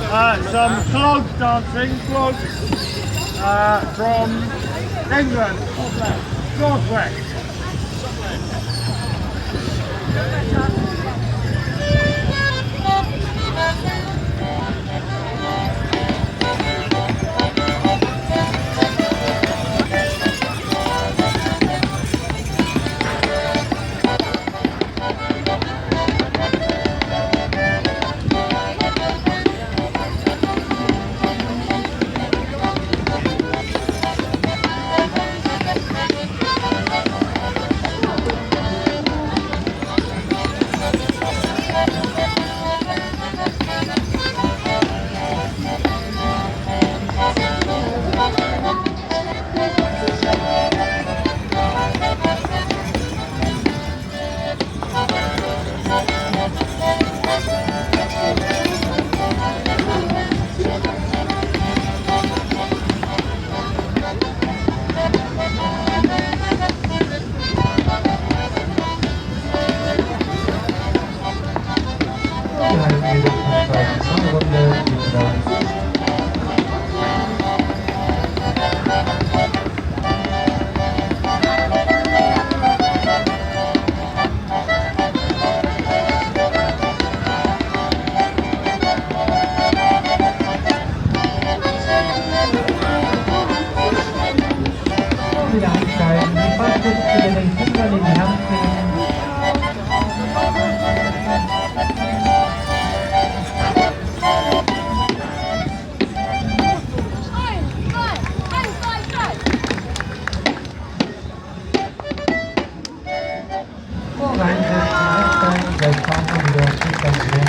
Some clog dancing, clogs from England, Northwest. Wir halten wieder zur zweiten Sonnenrunde. Vielen Dank. Wieder einsteigen. Die Fahrgäste bitte den Kindern in die Hand nehmen.